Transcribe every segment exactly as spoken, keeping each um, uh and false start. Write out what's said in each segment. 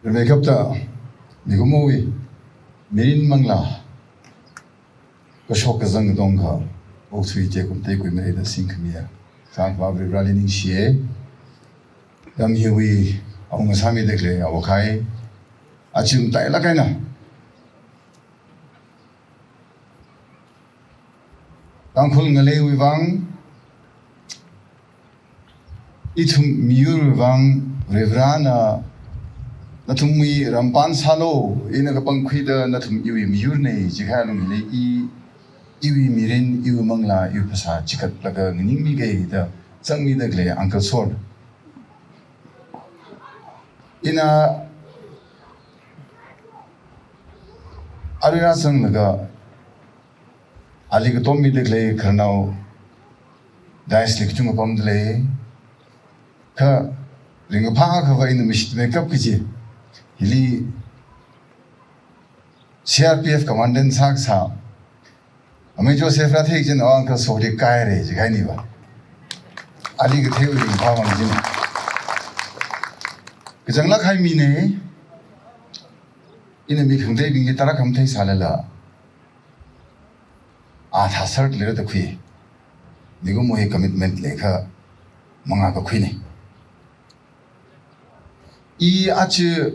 Rimeikapta mikumowui mirin manglā kashok kazang katongkha okthui tekum teikui mareida singkhamiya Kachungkha Varivarali ningshiya. Lam hiwui awunga sāmida khalei awukhai, achim tailāk eina Tangkhul ngaleiwui vang, ithum miyurwui vang, Varivarana nathumwui rampan sālu, ina kapangkhuida nathum iwui miyurna, jiakha alungli i, iwui mirin, iwui manglā, iwui phasā chikatlaga nganingmiga da zangmida khalei Uncle Sor. Ina arui rāzanglaga ali katommida khalei khararnao dais li kachungkha pamda lei. Kha ringkaphā akhava ina mashitmeikap kaji hili C R P F commandant sākasā Amei Joseph rāthei chieina, oh, Uncle Sorli kaire, jikahai niva. Ali katheiwui ringphā vang chieina. Kazanglāk kahai mina, ina mi khangateibingli tarākha matheisālala, a thāserlira da khui. Mikumo hi commitment leikha mangā kakhuina. I aja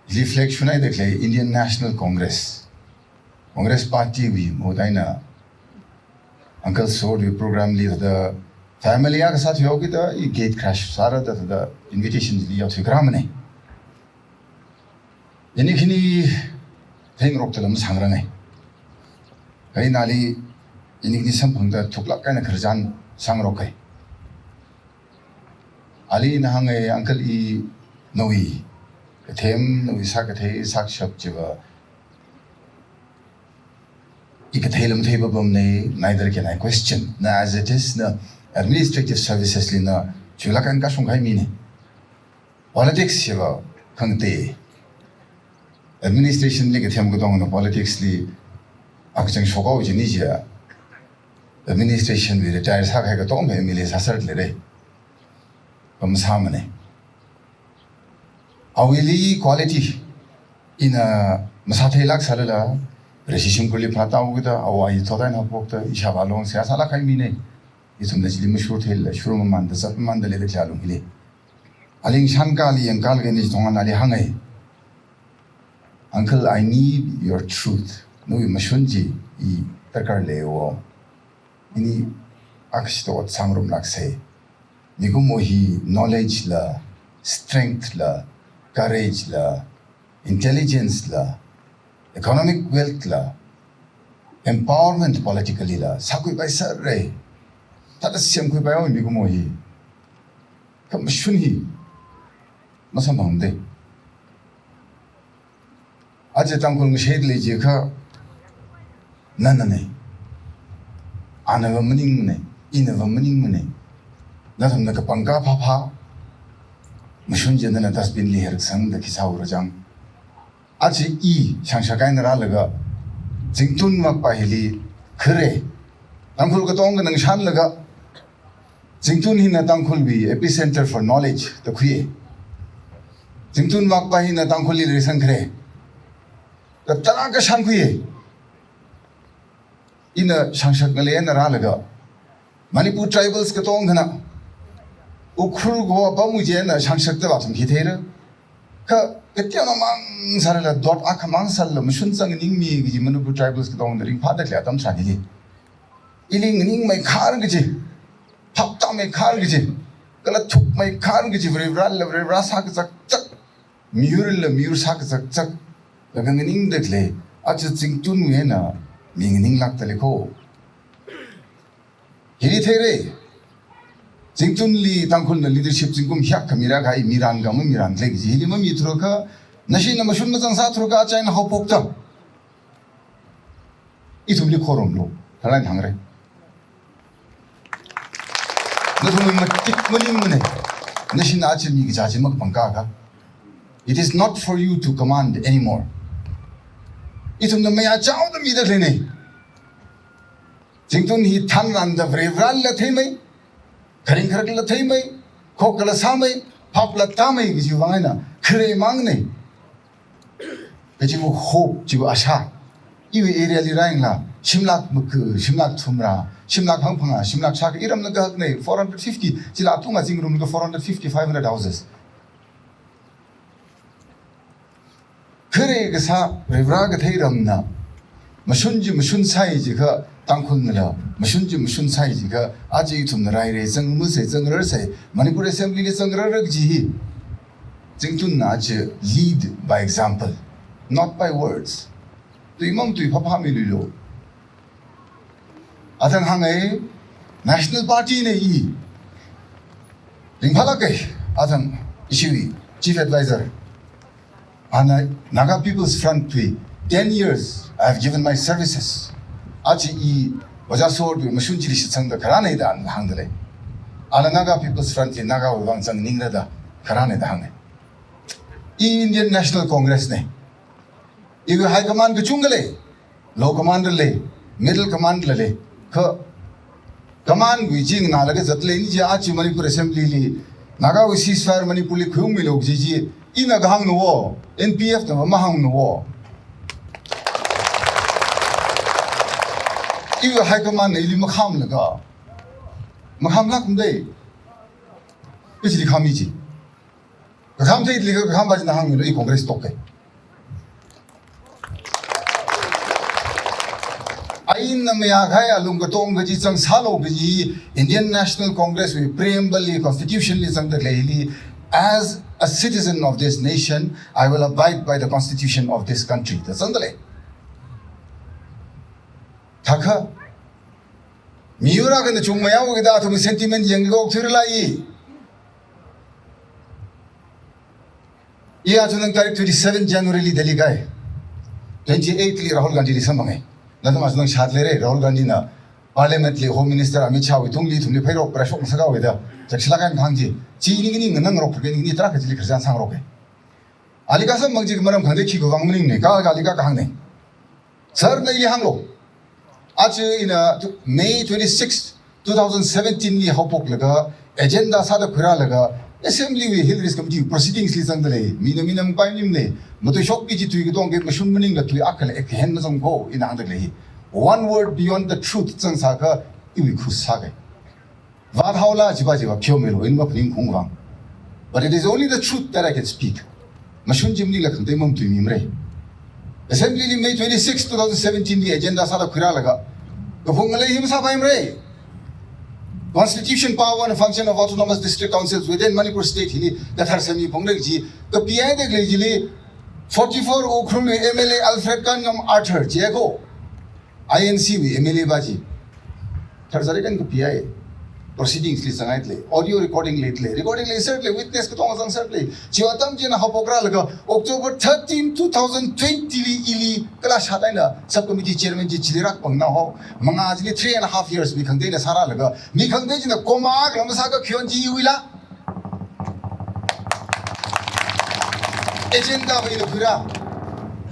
reflect shunhaida khalei Indian National Congress, Congress Party wui mahut eina Uncle Sorwui program li thāda family akha sāthuihaokida i gate crash sāra da thāda invitation li yaothui kharā mana. Ini khani theingarokta lam sāngaranga. Kha ina ali ini khani samphangda thuklāk eina khararchan sāngaroka. Alina hānga, Uncle, i nawui kathem, nawui sākathei, sākashap chiva i katheila mathei papamna, neither can I question. Na as it is, na administrative services li na chuilāk eina kashung kahai mina. Politics chiva khangate. Administration li kathem katongna politics li akachang shokhaowa jini jiakha, administration wui retire sākahai katongkha M L A sāserlira. Pamsāmana. Awuili quality ina masātheilāksālala, Vareshi shimkhurli phātāhaokida, awui thot eina haophokta, ishāvā long seihā sālāk kahai mina. Ithumna chili mashurtheila, shurmamanda, zatmamanda leida khalei alungli. Ali ngashankali yangkalaga ini chithong eina ali hānga. Uncle, I need your truth. Nawui mashun chi i darkar leiwo. Ini akha shitot sāngarumlāksa. Mikumo hi knowledge la, strength la, courage la, intelligence la, economic wealth la, empowerment politically la sākhuipai sāra. Thāda semkhuipaihaowa mikumo hi. Kha mashun hi masamphangda. Aja Tangkhul ngashaida lei jiakha nana nei. Anava maningmana, inava maningmana. Nathumna kapangkā phāphā, mashun chi nana dustbin li herksangda khi sāura chang. Aja i shangshak eina rālaga Zingtun makpa hili khare. Tangkhul katongkha ngashanlaga Zingtun hina Tangkhulwui epicenter for knowledge da khuiya. Zingtun makpa hina Tangkhulli reisangkhare da tarākha shānkhuiya. Ina shangshak ngalei eina rālaga Manipur tribals katongkhana Ukhrul kaho apam wuji eina shangshakta vāthum khi theira. Kha kateonao mang sālala, dot akhamang sālala mashun chang nganingmi kaji Manipur tribals katongna ringphāda khalei atam tharan hili, ili nganingmeikhar kaji, phaptāmeikhar kaji, kala thukmeikhar kaji, Varivarala Varivara sākazakzak, miyurla miyur sākazakzak, laga nganingda khalei, aja Zingtunwui eina mi nganinglākda lei kho. Hili theira. Zingtunli Tangkhulna leadership zingkum hiyākha mirākahai, mirān kha mamiran khalei kaji hili mamithurakha, nashina mashun mazangsāthurakha, aja eina haophokta. Ithumli khorumlu, thalai thangre. Nathumwui matik maningmana. Nashina aja mi kaja chi makapangkā kha, it is not for you to command anymore. Ithumna mayāchaoda mida khaleina. Zingtun hi thanranda Varivarala theimei, kharing kharakla theimei, khokkala sāmei, phapla tāmei kajiwui vang eina, Khare mangne. Kajiwui hope, chiwui asha. Iwui area li rāyangla, shimlak maga, shimlak thumra, shimlak hangphangā, shimlak shākha, iramna kahakne, four hundred fifty, chila atunga zingrumlaga four hundred fifty, five hundred houses. Khare kasā, Varivara kathei ramna, mashun chi mashunsai jiakha, Tangkhulnala, mashun chi mashunsai jiakha, aja ithumna raire, zangmasei, zangrarsei, Manipur Assembly li zangrarra kaji hi. Zingtunna aja lead by example, not by words. Tui mangtui phāphāmiluilo. Athang hānge, National Party ne i. Ringphālāke, athang ishiwui Chief Advisor. Ana Naga People's Front wui ten years I have given my services. Aja i Ojā Sor wui mashun chili shitsangda kharāne da ana hāngdalei. Ana Naga People's Front li Nagawui vang zangningra da kharāne da hānge. I Indian National Congress ne. Iwui high command kachungkha lei, low command lei, middle command lei. Kha command wui chi nganālaga zatlei ni chi aja Manipur Assembly li, Nagawui ceasefire Manipur li khuiungmilu kaji chi, ina kahāngna wo, N P F na mahāngna wo. Iwui high command na ili makhamlaga, makhamlak kumdei. Ichili khami chi. Kakham theili kakham ba china hāngmilu, i Congress tokke. Ainna mayākahai alung katong kaji zangsālu kaji Indian National Congress wui preamble li, constitution li zangda leili, "As a citizen of this nation, I will abide by the constitution of this country." Da zangdalei. Thakha, miyur akhana chungmeiya wui da athum sentiment yangkok thuiralei. I aja nang tarik twenty-seven January li Delhi kai. Twenty-eight li Rahul Gandhi li samphanga. Nathum aja nang shātleire, Rahul Gandhi na Parliament li Home Minister Amit Shah wui tungli ithumli phairok prashok masaka wui da. Chakshila kan khang chi. Chi ini ini nganangrok, ini ini tarākha chili kharjan sangrok e. Ali kasamphang chi maram khangatei khiwui vang maningne, ka, ka ali ka kahāngne. Sir na ili hānglu. Aja ina tu-, May twenty-sixth, two thousand seventeen li haophoklaga, agenda sāda khuirālaga, Assembly wui Hill Ridge Committee proceedings li zangdalei, mina mina mapaimaningmane, matuishokki kaji tui katongki mashun maningla tui akhala ek hen mazangko, ina hāngdalei. One word beyond the truth zangsākha, iwui khuisākei. Vāthaola chiva chiva pheomilu, ina maphaning khaung vang. But it is only the truth that I can speak. Mashun chi maningla khangatei mamatuimimare. Assembly li May twenty-six, two thousand seventeen li agenda sāda khuirālaga, kaphung ngalei hi masāpaimare. Constitution power and function of autonomous district councils within Manipur state hili kathar semi phungrek chi kapihaidalei chili, forty-four Ukhrul wui M L A Alfred Kannam Arthur chi ko, I N C wui M L A ba chi. Tharzari kan kapiya e. Proceedings li zangaidalei. Audio recording leidalei. Recording leiserlei. Witness katong zangserlei. Chiwui atam china haophokralaga October thirteen, two thousand twenty li ili kala shataina subcommittee chairman chi chili rakpangna ho. Manga chili three and a half years mi khangateina sārālaga. Mi khangatei china koma kala masākha khayon chi iwuila. Agenda va ina khuira.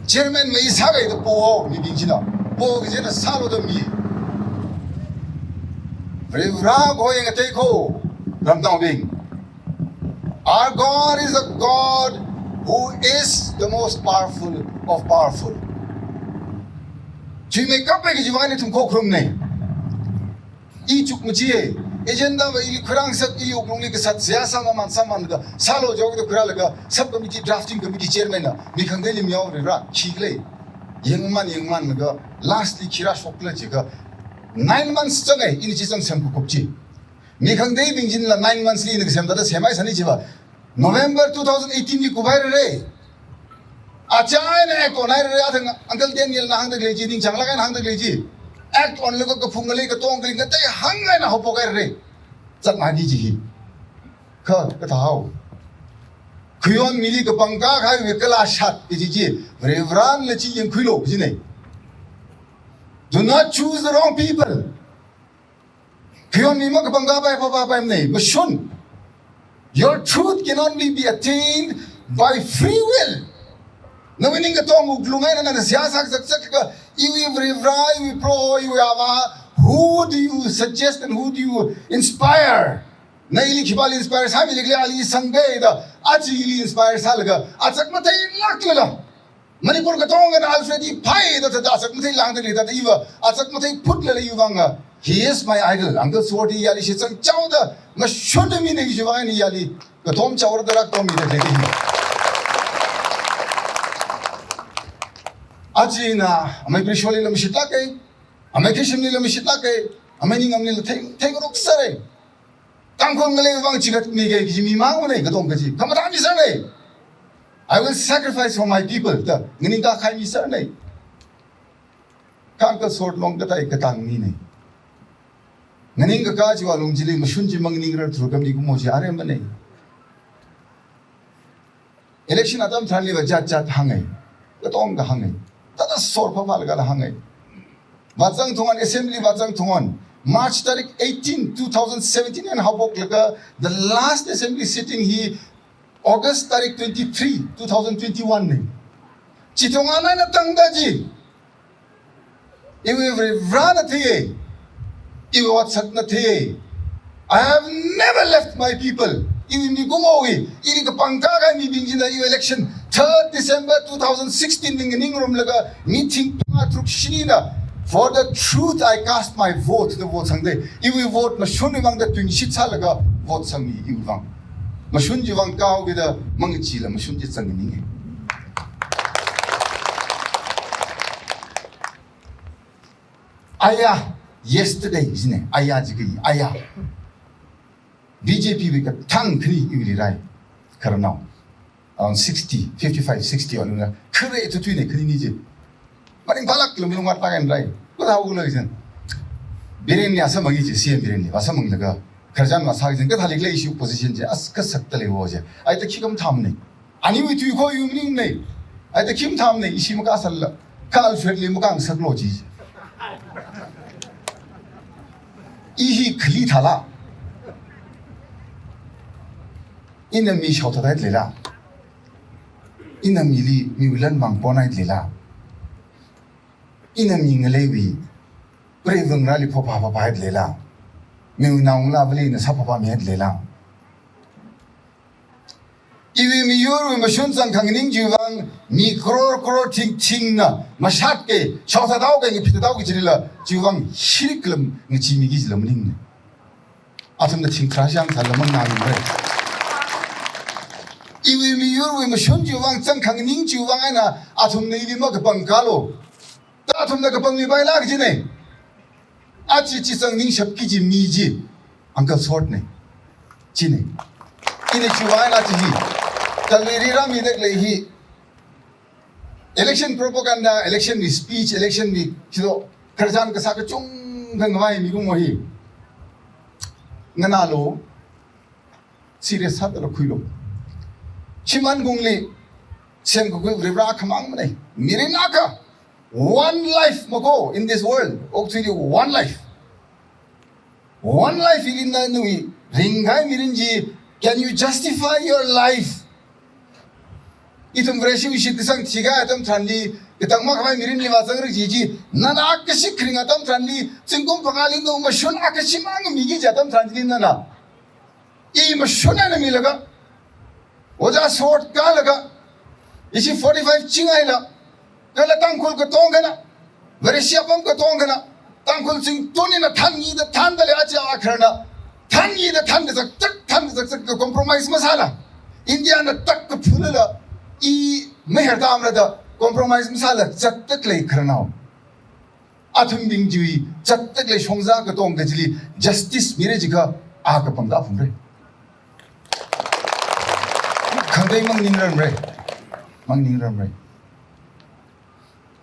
Chairman va i sākahai da po, mibing china. Po kajina sālu da mi. Varivara ko yang atei ko, ramdang bing. Our God is a God who is the most powerful of powerful. Chuimeikappai kajiva ina ithum khokharumne. I chukmachi e, agenda va ili khuirāngasak, ili wuklungli kasat seihā sāmamān sāmamānlaga, sālu jihaoda khuirālaga, sub committee drafting committee chairman na, mi khangateili miyao rira, khikhala, yangmān, yangmānlaga, lastly khira shokla jiakha, nine months zanga, ina chi zang semkakhup chi. Mi khangateibing chila nine months li ina kasem thāda semhaisani chiva, November two thousand eighteen li kuphairare. Achaina act onhairare, athang Uncle Daniel na hāngdalei chi, ningchānglāk eina hāngdalei chi. Act onlaga kaphung ngalei katong kali ngatei hāngngaina haophokhairare. Zatmadi chi hi. Kha, kathāhao. Khayon mili kapangkā kahaiwui kala shat kaji chi. Varivarana chi yangkhuilu kajine. Do not choose the wrong people. Khayon mi makapangkā pai, pa, pa, pai, mane, mashun. Your truth can only be attained by free will. Nawui ningkatong wuklung eina nana seihā sākazak zaklaga, iwui Varivara, iwui Proho, iwui Avā, who do you suggest and who do you inspire? Na ili khipāli inspire sāmilikhala ali sangda da, aja ili inspire sālaga, achak matheilāklala. Manipur katongana Alfred hi phāi da thāda achak matheilākda leida iva, achak matheiphutlala iwui vang, he is my idol. Uncle Sword hi yali shitsang chaoda, mashunda mina iwui vang eina yali, katom chaoda rak tom mida ledi. Aja ina, amei Prishwalila mashitlāka, amei Kashimlila mashitlāka, amei ningamlila thei, theingarok sāra. Tangkhul ngalei vang chigatmika kaji mi mang mana, katong kaji. Khamathā misāra. I will sacrifice for my people. Da, nganingkā kahai misāra. Kha Uncle Sword long kathā katang mina. Nganingkakā chiwui alung chili mashun chi manganingra thru kam ni kumo chi aremana. Election atam tharanliva jat jat hānga. Katongkha hānga. Thāda sor phaphalagala hānga. Vāzang thungon, assembly vāzang thungon. March tarik eighteen, two thousand seventeen eina haophoklaga, the last assembly sitting hi August tarik twenty-three, two thousand twenty-one na. Chithunga eina tangda chi. Iwui Varivarana theiya. Iwui otsak na theiya. I have never left my people. Iwui mikumowui, ili kapangkā kahai mibing china iwui election third December two thousand sixteen li nganingrumlaga meeting phangā tharuk shinina, "For the truth I cast my vote," da vote sangda. Iwui vote mashunwui vang da tuingashit sālaga vote sangmi iwui vang. Mashun chiwui vang kahaokida mangachila mashun chi zangninga. Aya, yesterday, isn't it? Aya jiki, aya. B J P wui kathang khani iwuili rai. Khararnao. Around sixty, fifty-five, sixty alungna. Khare tutuina khani ni chi. Maningphalākla malung ngatlaga rai. Kathā haola jin. Birenli vāsāmangi chi, C M Birenli. Vāsāmanglaga. Khararchan vāsā jin. Kathālikhala ishi position chi. As kasakta leiwo chi. Ai ta khi kam tham ni. Aniwui tui kho iwui maningna. Ai ta khi matham ni, ishi makasāla. Kha Alfredli makasālo chi. I hi khali thāla. Ina mi shaothat hailala. Ina mili, miwui lan mangpon hailala. Ina mi ngaleiwui. Preivang rali phopha phopha hailala. Miwui naongalāvali ina sāphapha mi hailala. Iwui miyurwui mashun zangkhanganing chiwui vang mi crore crore thing thingna mashatka, shaothat haoka, ngaphithat haoka jilala, chiwui vang shiriklam ngachimiki jila maningna. Athumna thingkharā shang sāla mangngarumra. Iwui miyurwui mashun chiwui vang zangkhanganing chiwui vang eina athumna ili makapangkālo. Ta athumna kapangmipaila kajina. Achi chi zangningshapki kaji mi chi. Uncle Sword na. China. Ina chiwui vang eina chi hi. Kalveri rāmida khalei hi. Election propaganda, election wui speech, election wui chido. Khararchan kasā kachungkha ngavai mikumo hi. Nganālo. Serious sādala khuilo. Shimān kungli. Semkakhui Varivara khamang mana. Mirin akha. One life mako in this world. Okthuili one life. One life ili na nawui ringkahai mirin chi, can you justify your life? Ithum Vareshiwui shitkasang thikahai atam tharanli, katang makhavai mirinli vāzangri kaji chi, nana akhashi kharing atam tharanli, zingkum phangāli nawui mashun akhashi mang miki kaji atam tharanli nana. I mashun eina milaga. Ojā Sword kālaga. Ishi forty-five chinghaila. Kala Tangkhul katongkhana. Vareshi apam katongkhana. Tangkhul zingtun ina thānngida thānda lei aja akharna. Thānngida thānda zakzak, thānda zakzak ka compromise masāla. India na tak kaphulala. I meher tamra da compromise masāla zatda khalei khararnao. Athumbing chiwui zatda khalei shongza katongkha chili justice mira jiakha a kapangda phungra. Khangatei mangningramra. Mangningramra.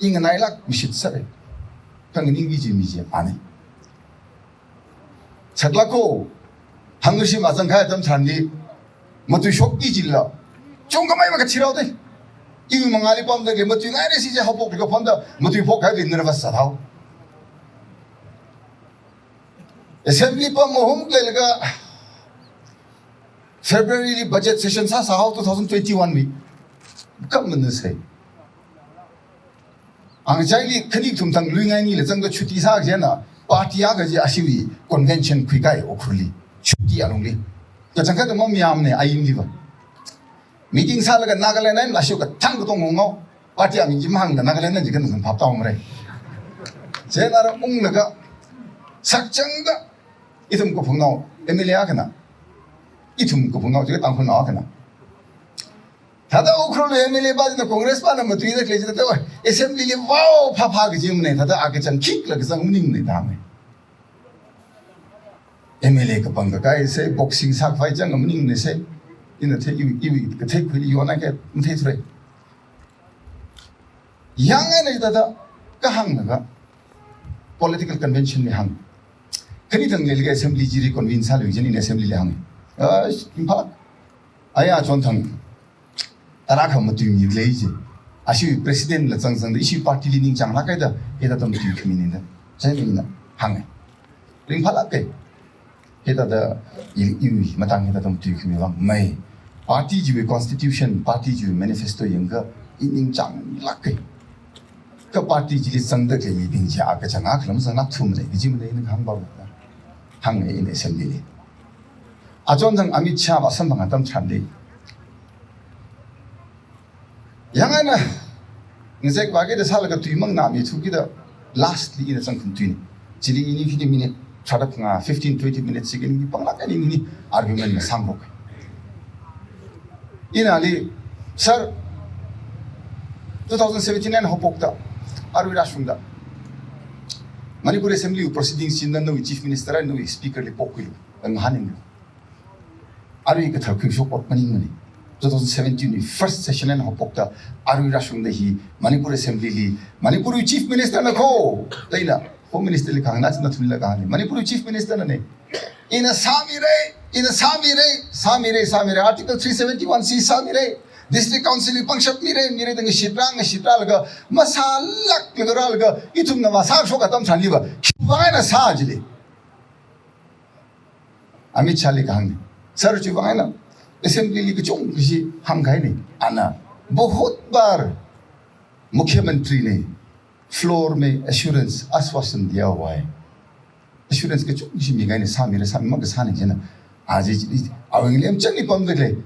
I nganailāk mashitsāra. Kha nganingki kaji mi chi ana. Saklāko, hāngkashi mazangkahai atam tharanli, matuishokki jilala. Chungkhamei makathi rao dei. Iwui mangāli pamda khalei matuingaira si je haophok kapamda, matuiphokhai khalei nervous sāthao. Assembly pam mahum khalei laga, February li budget session sāsāhao two thousand twenty-one wui. Kam mana sai. Angchaili khani kathum thang luingai nila zangda chuti sā kajina, party akha chi ashiwui convention khuikahai Ukhrulli. Chuti alungli. Kachangkhat mamiyamne ainliva. Meeting sālaga Nagaland eina lashu kathang katonga ngao. Party aming chi mahāngda Nagaland eina jikan kan phap tau mare. Chieina rāunglaga sakchangda ithum kaphungnao M L A akhana. Ithum kaphungnao jiakha Tangkhulnao akhana. Thāda Ukhrul M L A pa china Congress pana matuida khalei china thāda assembly li vao phapha kajimane, thāda akachang khikhala kachang maningne da hānge. M L A kapang kakai sei, boxing sākhavai chang maningne sei. Ina thei, iwui, iwui katheikhuili yona ke matheithura. Yang eina thāda kahānglaga political convention li hāng. Khani thang leilaga assembly chi reconvene sālui jin ina assembly li hāng. Ah, Imphal. Aya chon thang. Tara kha matuimi lei ji. Ashiwui president la zangzangda ishiwui party li ningchānglāk kahaida, hithāda matui khami ningda. Chieina ina hānge. Ringphālāk kai. Hithāda i, iwui matang hithāda matui khami vang mai. Party chiwui constitution, party chiwui manifesto yangakha i ningchānglāk kai. Kha party chili zangda khalei mibing chi akachang akhala mazanglāk thumane, kajimane ina kahāng ba. Hānge ina assembly li. Achon thang Amit Shah va samphang atam tharanli. Yang eina, ngazek vākida sālaga tui mang nami thukida lastly ina zangkhum tuine. Chili ini khini minute, tharap nga fifteen, twenty minutes chili ini panglāk eina ini argument na sāngarok. Inali, sir, two thousand seventeen eina haophokta, arui rāshungda Manipur Assembly proceedings chi nana chief minister eina speaker li pokhuilu, ngahānlu. Arui kathar khuishok ot maningmane. Two thousand seventeen wui first session eina haophokta, arui rāshungda hi Manipur Assembly li, Manipur wui chief minister na kho, da ina home minister li kahāngna china thumla kahāngni. Manipur wui chief minister nane. Ina sāmire, ina sāmire, sāmire, sāmire. Article three seventy-one C sāmire. District Council li pangshap mire, mire da ngashitra, ngashitralaga, masālāklaga rālaga, ithumna masāshok atam tharanliva, khiwui vang eina sā jile. Amit Shah li kahāngni. Sir chiwui vang eina assembly li kachungkha chi hāngkahaine. Ana bahut bar Mukhyamantri ne floor mein assurance, आश्वासन दिया हुआ है. Assurance kachungkha chi mikahaine, sāmire, sāmi makasāne jina. Aji chi, awui ngalem changli pamda khalei.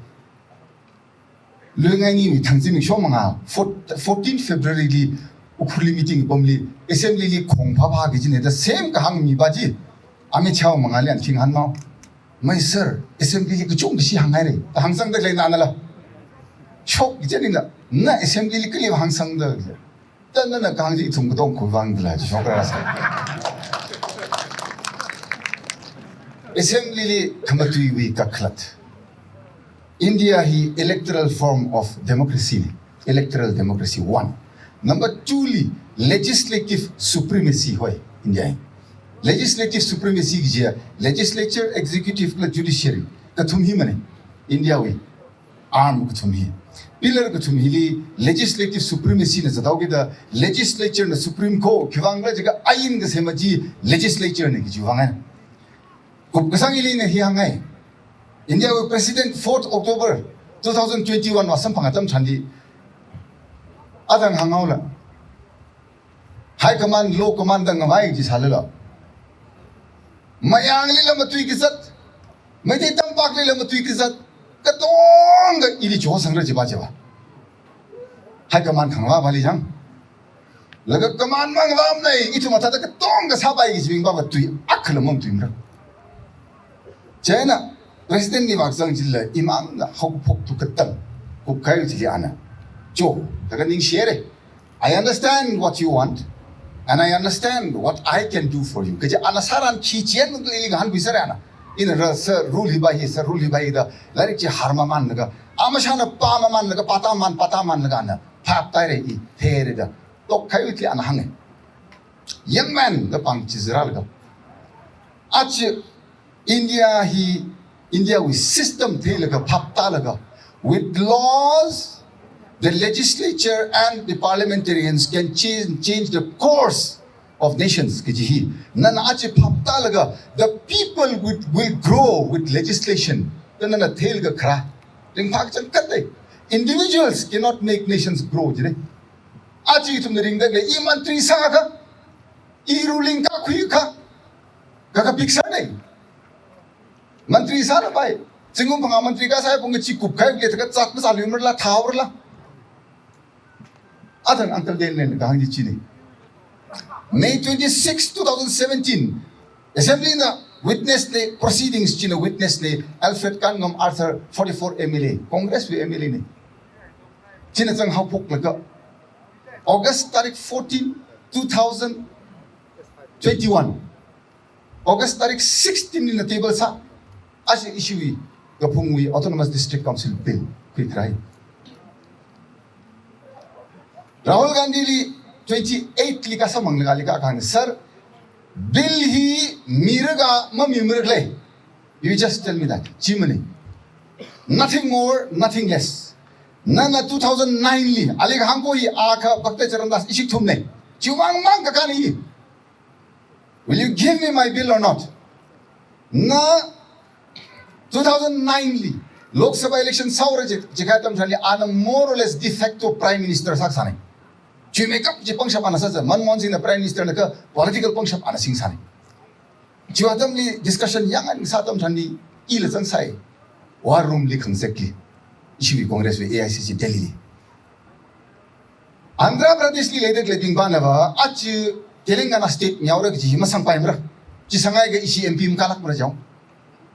Luingaini mi thangzin mi shomanga, four-, fourteen February li, Ukhrul li meeting pamli, assembly li khong phapha kajine, the same kahāng mi ba chi, Amit Shah mangāli an thing hānmao. Mai sir, assembly li kachungkha chi hānghaire, da hāngsangda khalei nanala. Shok kajinina, na assembly li kali hāngsangda khalei. Da nana kahāng chi ithum katong khuivang dala chi shokra sa. Assembly li khamatuiwui kakhalat. India hi electoral form of democracy ne. Electoral democracy, one. Number two li, legislative supremacy hoi India hi. Legislative supremacy kajiya, legislature, executive kala judiciary. Kathum himane India wui arm kathum hi. Pillar kathum hili legislative supremacy na zathaokida, legislature na supreme kho, khiwuivang khala jiakha ain kasema chi legislature ne kajiwui vang eina. Kupkasang hili ina hi hāngngai. India wui President fourth October two thousand twenty-one va samphang atam tharanli, athang hānghaola. High command, low command da ngavai chi sālala. Mayanglila matui kazat, Meitei tampakli la matui kazat, katonga ili chosangra jiba jiba. High command khangva vali jang. Laga command mang vamnei, ithum mathāda katonga sāpai kajibing ba matui, akhala matuimara. Chieina, President li vākazang chila, imangna haophok tu katang, kupkahai chili ana. Cho, taka ningshire. I understand what you want, and I understand what I can do for you. Kaji ana sāran khi chien ili ngahānkhui sāra ana. Ina ra sir rule hiba hi, sir rule hiba hi da, lairik chi hār mamanlaga, amashana pā mamanlaga, pāta man, pāta manlaga ana phap taire, i theire da. Tokkahai wui thili ana hānge. Young man da pāng chi ziralaga. Achi India hi, India wui system theilaga phaptālaga, with laws, the legislature and the parliamentarians can change, change the course of nations kaji hi. Nana achi phaptālaga, the people will, will grow with legislation. Da nana theilaga khara. Ringphā kachangkhat lei. Individuals cannot make nations grow jine. Achi ithumna ringda lei, i mantri sākha, i ruling kakhuikha, kakapik sānei. Mantri sālapai, Zingkum phangā mantri kasā pung chi kupkahai khalei thākha zat masāluimarala, thaorala. Athang Uncle Daniel kahāng chi china. May twenty-six, two thousand seventeen, Assembly na witness na, proceedings china witness na, Alfred Kanngam Arthur, forty-four M L A, Congress wui M L A na. China zanghaophoklaga, August tarik fourteen, two thousand twenty-one, August tarik sixteen lina table sā, aja ishiwui kaphungwui Autonomous District Council Bill khuikharai. Rahul Gandhi li twenty-eight li kasāmang laga ali kahāng, "Sir, Bill hi mira kha mamimara khala? You just tell me that." Chi mana. Nothing more, nothing less. Nana two thousand nine li ali kahāng ko hi akha Bhakta Charan Das ishi kathumna. Chiwui vang mang kakāna hi. Will you give me my bill or not? Na two thousand nine li Lok Sabha election sāhaora ji, jikhai atam tharanli ana more or less de facto Prime Minister sāsāna. Chiwui makeup chi pangshap ana sāsa, Manmohan Singh na Prime Minister na kha political pangshap ana singsāna. Chiwui atamli discussion yāngngasā atam tharanli ila zangsai. War room li khangasekli, ishiwui Congress wui A I C C Delhi li. Andhra Pradesh li leida khaleibing pānava, aja Telangana state mihaora kaji masangpaimara. Chi sāngai akha ishi M P makālākmara jihaowa.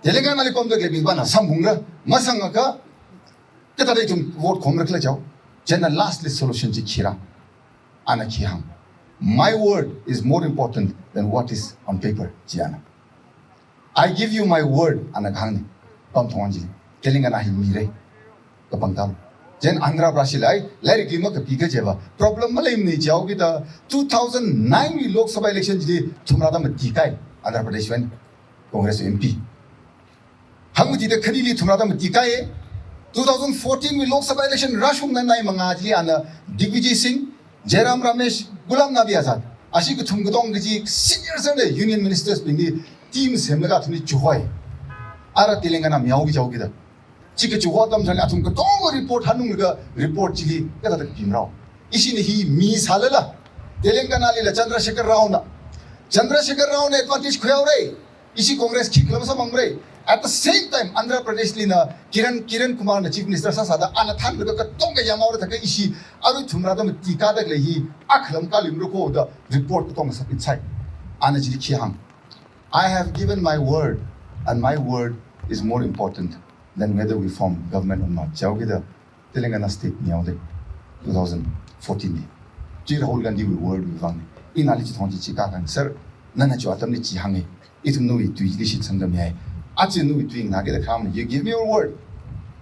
Telangana li pamda khaleibing pāna samphungra, masangakha kathāda ithum vote khomra khala jihaowa. Chieina last li solution chi khira. Ana khi hāng, "My word is more important than what is on paper," ji ana. "I give you my word," ana kahāngna. Pamthong chi, Telangana hi mira, kapangkam. Chieina Andhra Pradesh li, lairikli makapi kajiva problem maleimana jihaokida, two thousand nine wui Lok Sabha election chili thumrada mati kai Andhra Pradesh wui Congress M P. Hangmatida khanili thumrada mati kai. Two thousand fourteen wui Lok Sabha election rāshungda nai manga chili ana Digvijay Singh, Jairam Ramesh, Ghulam Nabi Azad, ashi kathum katong kaji senior senior Union Ministers bingli team semlaga athumli chihoi. Ara Telangana mihao kajihaokida, chi kachiho atam tharanli athum katong report hanunglaga report chili kathāda kapimara. Ishina hi mi sālala, Telangana lila Chandrasekhar Rao na, Chandrasekhar Rao na advantage khuihaora. Ishi Congress khikhala masāmangmara. At the same time, Andhra Pradesh lina Kiran, Kiran Kumar na Chief Minister sāsāda ana thanlaga katong kayānghaora thākha ishi arui thumrada mati kada khalei hi akhalam kalimra koda report katong submit sai. Ana chili khi hāng, "I have given my word, and my word is more important than whether we form government or not," jihaokida Telangana state mihaoda two thousand fourteen li. Chi Rahul Gandhi wui word wui vangna. Ina ali chithong chi chi kahāng, "Sir, nana chiwui atamli chi hānga. Ithum nawui tuili shitsangda mihai. Aja nawui tui nganākida khamana. You give me your word."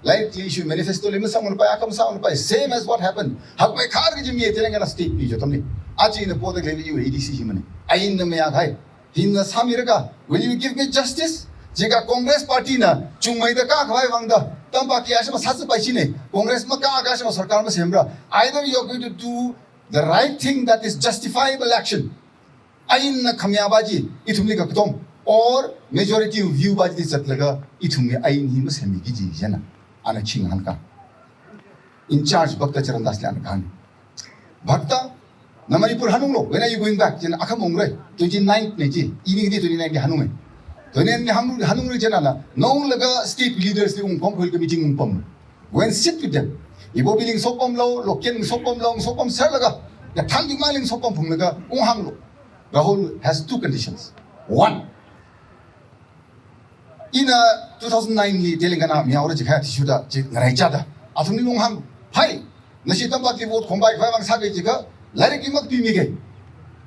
Like the issue manifesto li masāmana pai, akha masāmana pai. Same as what happened. Hakmei khar kaji mi Telangana state mi jihaowa atamli. Aja ina poda khalei iwui A D C hi mana. Ainna mayākhai. Hina sāmira kha, "Will you give me justice?" Jiakha Congress Party na chungmeida kakhavai vangda, tampak kayāshima sāsāpai china, Congress makā kayāshima sarkar masemra. Either you're going to do the right thing, that is justifiable action. Ainna khamayā pa chi ithumli kakatom, or majority view pa chili zatlaga ithumwui ain hi masemmi kaji chieina ana khi ngahānka. In charge Bhakta Charan Das li ana kahāng, "Bhakta, na Manipur hanunglu, when are you going back?" Chieina, "Akha maungra, twenty-ninth na," ji. Ini di twenty-ninth li hanunga. Twenty-ninth li hanung, hanungra chieina, na unglaga state leaders li ungpamkhuilaga meeting ungpam. Go and sit with them. Ibobi li ngasopamlu, Lokien ngasopamlu, ngasopamserlaga, kathānabingmang li ngasopamphunglaga unghānglu. Rahul has two conditions. One, ina two thousand nine li Telangana mihaora jikhai athishurda chi ngaraichada, athumli unghāng, "Hai, nashi tampakli vote khompai khavai vang sāka jiakha, lairikli makapimi ka,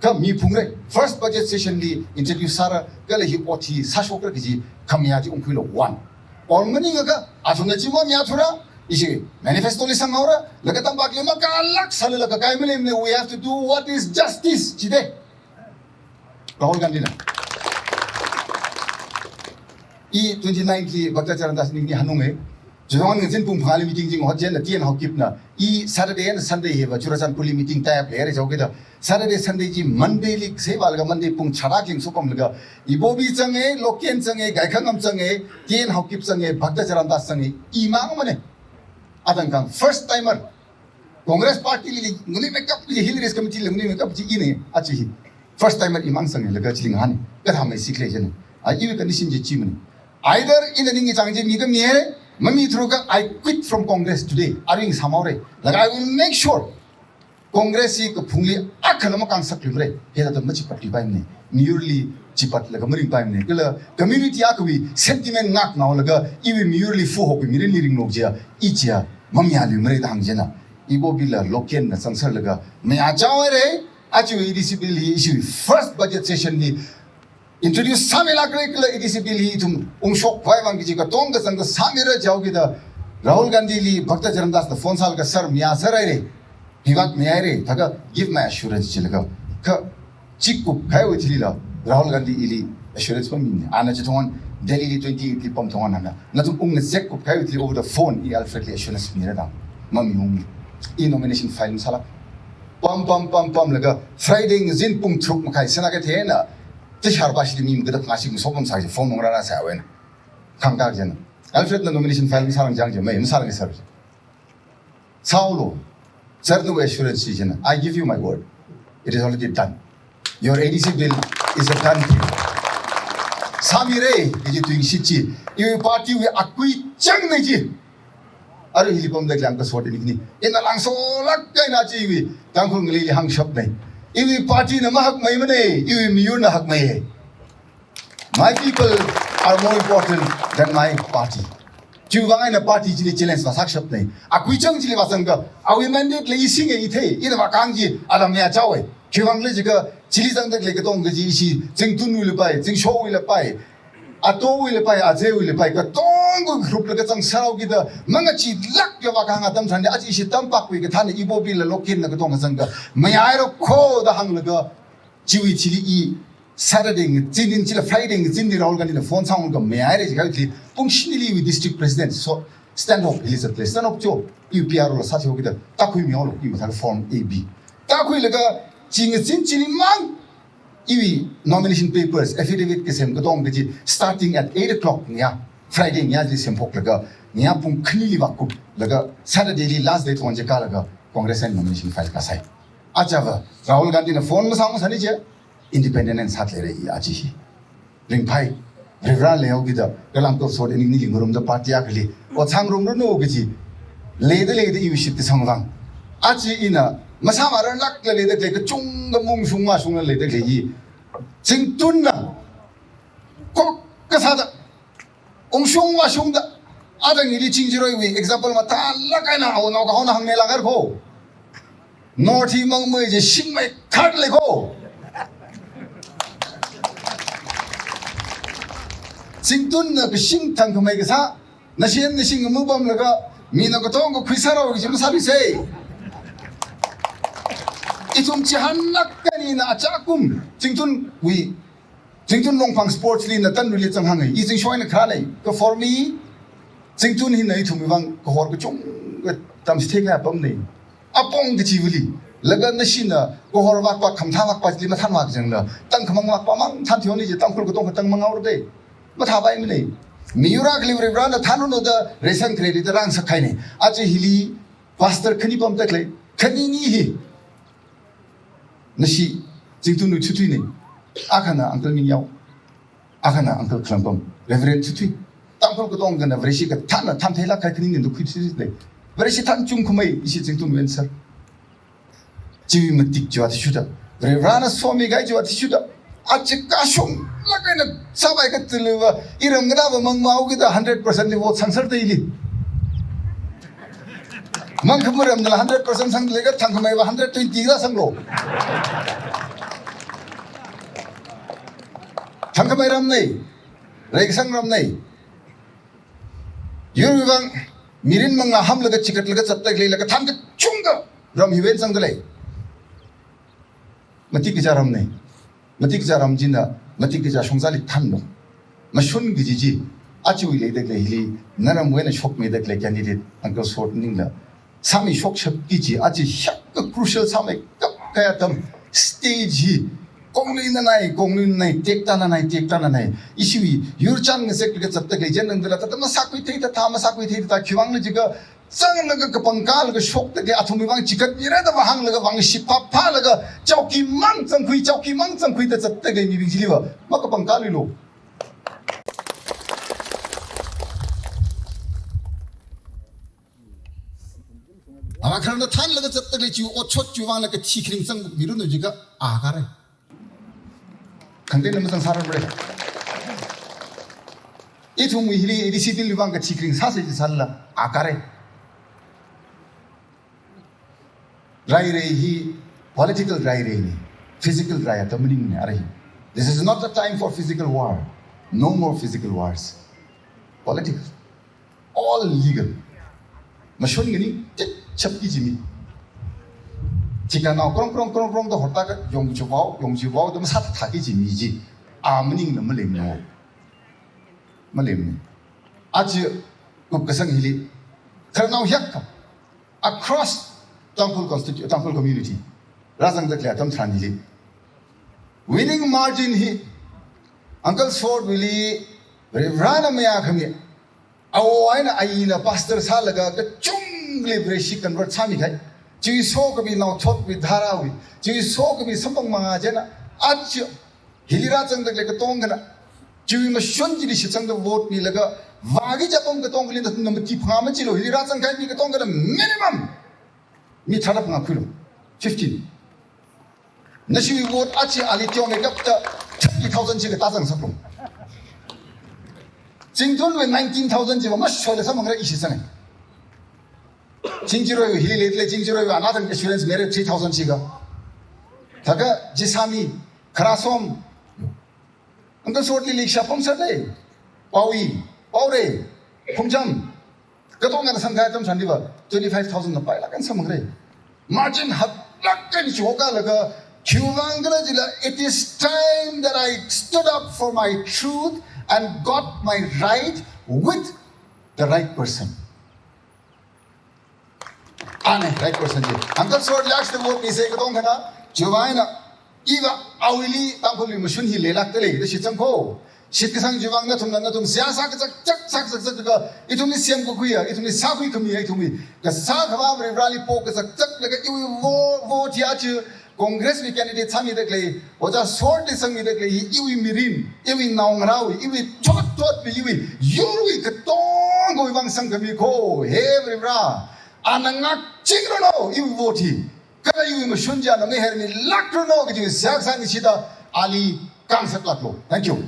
kha miphungra." First budget session li introduce sāra, kala hi ot hi sāshokra kaji khamayā chi ungkhuilu, one. Or maningakha, athumna chi mamihathura, ishi manifesto li sanghaora, laga tampakli makālāk sālala kakai maleimana, "We have to do what is justice," jida Rahul Gandhi na. I twenty-ninth li Bhakta Charan Das ningli hanunga. Chiwui vang ngazin pung phangāli meeting chi ngahot chieina T N Haokip na, i Saturday and Sunday hiva Churachandpur li meeting tie up leira jihaokida, Saturday, Sunday chi Monday li sāvālaga Monday pung tharā kling sopamlaga, Ibobi zanga, Lokien zanga, Gaikhangam zanga, T N Haokip zanga, Bhakta Charan Das zanga, imang mana. Athang kahāng first timer. Congress Party li, li nganuimeikap chi, Hill Race Committee li nganuimeikap chi ina, aja hi. First timer imang zanglaga chili ngahāna. Kathāmei sikle chieina. A, iwui condition chi chi mana. Either ina ningkachāng chi mikami haira, mami through ka I quit from Congress today. Aring samaore. Laga I will make sure Congress hi kaphungli akhala makāngasakluimara. Hithāda machipatluipaimana. Miyurli chipatlaga maringpaimana. Kala community akhawui sentiment ngakngaolaga iwui miyurli fuhok mirinli ringlok jiya, i jiya, mamyaluimara da hāng jina. Ibobi la loken na sangserlaga mayāchao haira. Aja ADC bill hi ishi first budget session li introduce sāmilākra kala ADC bill hi ithum ungshok khavai vang kaji katonga kazang kasāmira jihaokida Rahul Gandhi li Bhakta Charandas na phone sālaga sir mayāser haira. Hiwui vang mayāhaira, thākha give my assurance jilaga. Kha chikup kahaiwui thili la Rahul Gandhi ili assurance mamimana. Ana chithongan Delhi li twenty-eight li pamthongan ana, nathum ungngasekkupkahaiwui thili over the phone i Alfred li assurance mira da. Mamiung. I nomination file masāla. Pam, pam, pam, pamlaga Friday ngazin pung tharuk makhai sāna kathena. Tishar bashi mi makadak ngashik masopam sāji phone nung rara sāwena. Khangkak jina. Alfred na nomination file masārang jang je, mai masārang sir. Sāulu. Sir nawui assurance chi jina. I give you my word. It is already done. Your ADC bill is a done deal. Sāmira, kaji tuingashit chi. Iwui party wui akui changna ji. Arui hili pamda khaleiya kasot ini kini. Ina langsolāk kahaina chi iwui Tangkhul ngaleili hāngshapna. Iwui party na mahakmeimana, iwui miyurna hakmei. My people are more important than my party. Chiwui vang eina party chili challenge vāsākshapna. Akui chang chili vāzangka, awui mandate la isinga ithei, ina vākahāng chi alam mayāchaowa. Khiwui vang khala jiakha, chili zangda khalei katonga chi ishi, Chingtunwui lapai, Chingshowui lapai, Atowui lapai, Ajewui lapai, katonga group laga zangserhaokida, mangachilākla vākahāng atam tharan, aja ishi tampākwui kathāna ibobi la loken na katonga kazang ka, mayāhaira kho da hānglaga, chiwui thili i Saturday ngazin chila Friday ngazin ni Rahul Gandhi na phone sāunglaga mayāhaira jiakha iwui thili pung shinili iwui district president so Stanhope hili zatle. Stanhope cho, iwui P R O la sāthuihaokida, tākhuimihaolu, i mathāda form A B. Tākhuilaga chi ngazin chili mang iwui nomination papers, affidavit kasem katonga chi starting at eight o'clock ngayā, Friday ngayā chili semphoklaga, ngayā pung khanili vākuplaga, Saturday li last day thong chi kālaga, Congress eina nomination file kasāi. Ajava, Rahul Gandhi na phone masāngasakni je, independent eina sāthaleira i aja hi. Ringphai, Varivara leihaokida, kala Uncle Sot ini ningli ngarumda party akhali, ot sāngarumranu kaji, leida leida iwui shitkasang vang. Aja ina, masāmararlākla leida khalei kachungkha mungshung mashungla leida khalei hi. Chingtunna, kok kasāda, ungshung vāshungda, aja ili Chingjiroiwui example mathālāk eina aonao kahona hāngmeilāk haira kho. North hi mangmei je shingmei kharlei kho. Chingtunna kashing thangkhamei kasā, nashin nashin ngamu pamlaga, mina katonga khuisārao kaji masāluisei. Ithum chihānlāk eina achakum, Chingtunwui Chingtun Longphang sports li na Tanruli zanghānga, i Zingsho eina kharāna, ka for me, Chingtun hina ithumwui vang kahor kachungkha tamchithei kahai apamna. Apong kachivali, laga nashina kahor vākpa, khamathā vākpa chili mathānvā kajangla, tangkhamang vākpa mang thānthuihaoni je, Tangkhul katonga tangmang haora de. Mathāpaimana. Miyur akhali Varivarana thānranu da reisang khareli da rāngasakhaina. Aja hili pastor khani pamda khalei, khanini hi. Nashi, Chingtunwui Thuthuina. Akhana Uncle Mingyao. Akhana Uncle Khalangbam. Reverend Thuthui. Tangkhul katongana Vareshi kathānna thāntheilāk kahai khanini da khuithuilei. Vareshi thānchungkhamei ishi Chingtunwui answer. Chiwui matik chiwui athishurda, Varivarana somikahai chiwui athishurda, aja kashunglāk eina sāpai kathiliva, iram kathāva mangmao kida hundred percent li vote sangserda ili. Mangkhamei ramnala hundred percent sangda leikha thangkhameiva hundred twenty la sanglo. Thangkhamei ramna, reikasang ramna. Yurwui vang, mirin mangā hamlaga chikatlaga zatda khalei, laga thān kachungkha ram hiwui eina zangda lei. Matik kaja ramna. Matik kaja ram china, matik kaja shongzali thānlo. Mashun kaji chi, ajawui leida khalei hili, naramwui eina shokmeida khalei candidate, Uncle Sot ningla. Sāmi shokshapki kaji, aja hiyākha crucial sāmeikap kahai atam, stage hi, konglui nanai, konglui nanai, tekta nanai, tekta nanai. Ishiwui, yur chān ngaseklaga zatda khalei chān nangdala, thāda masākhuithei thāda, masākhuithei thāda, khiwuivang khala jiakha, zanglaga kapangkālaga shokda khalei athumwui vang chikatmira da vāhānglaga vāngship phāphālaga, chowkimang zangkhui, chowkimang zangkhui da zatda khalei mibing chiliva, makapangkāluilo. Avā khararna thanlaga zatdalei chi otshot chiwui vangla kathi kharing zangmiranu jiakha a kare. Khangatei na mazangsārarmara. Ithumwui hili discipline wui vang kathi kharing sāsa jisālala a kare. Rairei hi political rairei ni, physical rai atam maningmana ara hi. This is not the time for physical war. No more physical wars. Political. All legal. Mashun kani, chapki jimi. Chikanao krong krong krong krong da horta ka yong chivao, yong chivao da masātha thāki jimi chi. A maningla maleimana. Maleimana. Aja kupkasang hili. Khararnao hiyākha across Tangkhul constitu-, Tangkhul community rāzangdalei atam tharan hili. Winning margin hi Uncle Sword wuili Reverend mayākhami, awo eina ayina pastor sālaga kachungli Vareshi convert sāmikahai. Chiwui sokapi naothotwui dharāwui, chiwui sokapi samphang mangā china, aja hili rāzangdalei katonga na, chiwui mashun chili shitsangda vote milaga vāki kaji atam katongali nathumna mati phangā machilu, hili rāzangkahai mi katongana minimum mi tharā phangā khuilu, fifteen. Nashiwui vote aja ali teomeikapta thirty thousand chi katā zangsaklu. Chingthunwui nineteen thousand chiva mashoila samphangrai ishi sangai. Chingchiroiwui hili leidalei Chingchiroiwui anāthang assurance mira three thousand chikha. Thākha Jisami, Kharasom, Uncle Swordli leikashiya Phongsatlei, Paoyi, Paorei, Phungcham, katongana samkahai atam tharanliva twenty-five thousand na pailāk eina samphangrai. Margin haklāk eina chihokkalaga, khiwuivang khala jila, it is time that I stood up for my truth and got my right with the right person. Ana right person chi. Uncle Swordli aja vote misa katongana, chiwui vang eina iva awuili Tangkhulwui mashun hi leilākdalei da shitsangkho. Shitkasang chiwui vang nathumna nathum seihā sākazakzak, sākazakzak laga, ithumli semkakhuiya, ithumli sākhuikhamiya, ithumli kasā khavā Varivarāli pokazakzak laga iwui vo-, vote hi aja Congresswui candidate sāmidalei, Ojā Swordli sangmidalei hi iwui mirin, iwui naongarāwui, iwui chotchotwui, iwui yurwui katongawui vang sangkhami kho. He Varivarā, ana ngākchingranu iwui vote hi. Kala iwui mashun chi ana ngahermilākranu kaji seihā sāngaishida ali kangsaklāklu. Thank you.